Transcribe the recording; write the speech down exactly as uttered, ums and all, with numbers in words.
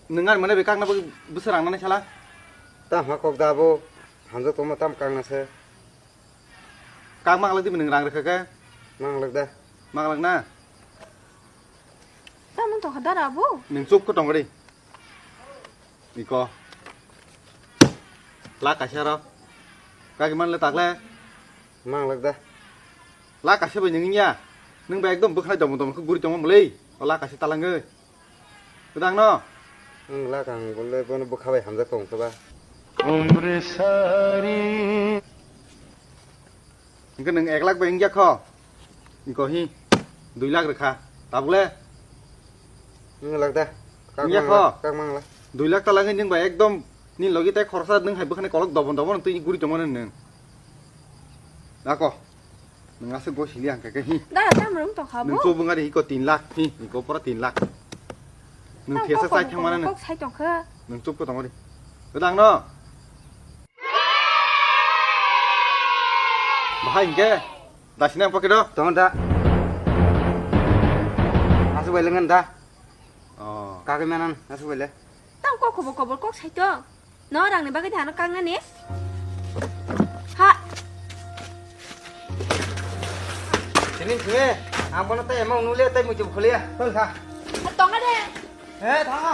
Nwng ani mane bai kakna bagwi bwswk rang nani sala? Tam ha kok da bo, hamjak tongma tam kakna se. Kak manglak di nwng rang rwkha khe? Manglak da. Manglak na? Tamo tongkha dara bo? Nwng chup khe tongri. Iko. Lakh kaisa ro. Kaki manle takle? Manglak da. Lakh kaisa bai nwng ya. Nwng bai ekdom bwkhanai domon domon khe guri tongma muli. O lakh kaisa talangwi. Kwdang no? Nwng lakh ang bole bono bwkha bai hamjak tong khe ba. Hwnkhe nwng ek lakh bai wngya kho? Iko hi, dui lakh rwkha. Tabuk le? Nwng lakh da. Kak Wngya manglak, kho? Kak manglak. Dui lakh talangwi nwng bai ekdom ni logi tai khoroksa nwng hai bwkhani kolok dobon dobon twi guri tongmani nwng. Ako. Nwng aswk go sili ang khe hi. Dara tam rwng tong kha bo. Nwng chubung ari iko tin lakh hi, iko pura tin lakh. Nwng thesa chai thang mana nwng. Kok sai tong kha. Nwng chup ko tong ari. Kwdang no. Bahai hingke. Dasina pocket o. Tong da. Aswk bai lengan da. Oh. Kagwi manan aswk bai le. Tang kok khobor khobor kok sai tong. No rangni bagwi dano kangnani. Ha. Sini sini. Ang bono tai emang nule tai muchuk khulia. Tol kha. Ha, tonga de. Eh, thang.